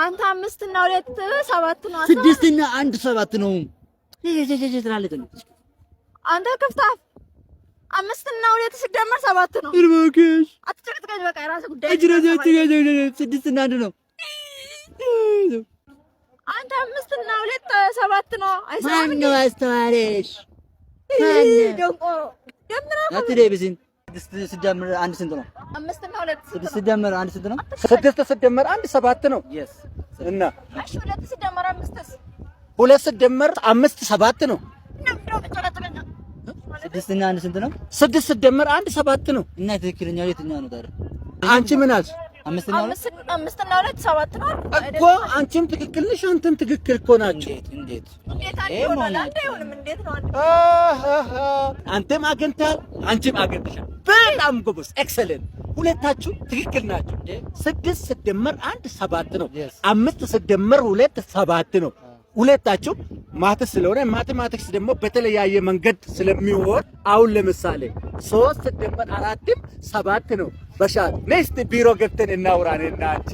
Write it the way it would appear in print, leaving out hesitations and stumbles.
አንተ አምስት እና ሁለት ሰባት ነው። ስድስትና አንድ ሰባት ነው ትላለች። አንተ ክፍታፍ፣ አምስት እና ሁለት ሲደመር ሰባት ነው። እባክሽ። አትጨቅጭቀኝ። በቃ የራስህ ጉዳይ። ስድስትና አንድ ነው። አንተ አምስት እና ሁለት ሰባት ነው። አይሰማም። ማነው አስተማሪሽ? ደንቆሮ፣ ደምራ። አትደብሲን። ስድስት ሲደመር አንድ ስንት ነው? አምስት እና ሁለት ስንት ስድስት ነው? ሲደመር አንድ ስንት ነው? ስድስት ሲደመር አንድ ሰባት ነው። Yes. እና እሺ፣ ሁለት ሲደመር አምስትስ? ሁለት ሲደመር አምስት ሰባት ነው። እና ምንድን ነው የምትጨቀጭቀኝ? ስድስትና አንድ ስንት ነው? ስድስት ሲደመር አንድ ሰባት ነው። እና ትክክለኛው የትኛው ነው ታዲያ? አንቺ ምን አልሽ? አምስትና ሁለት። አምስት እና ሁለት ሰባት ነው አይደል? እኮ አንቺም ትክክል ነሽ፣ አንተም ትክክል እኮ ናቸው። እንዴት እንዴት? እንዴት አንድ ይሄ ይሆናል? መሆን አንድ አይሆንም። እንዴት ነው አንድ? አንተም አግኝተሃል፣ አንቺም አግኝተሻል። በጣም ጎበዝ፣ excellent። ሁለታችሁ ትክክል ናቸው። ስድስት ሲደመር አንድ ሰባት ነው። አምስት ሲደመር ሁለት ሰባት ነው። ሁለታችሁ maths ስለሆነ mathematics ደግሞ በተለያየ መንገድ ስለሚሆን አሁን ለምሳሌ ሶስት ሲደመር አራትም ሰባት ነው። በሻት next ቢሮ ገብተን እናውራን እና አንቺ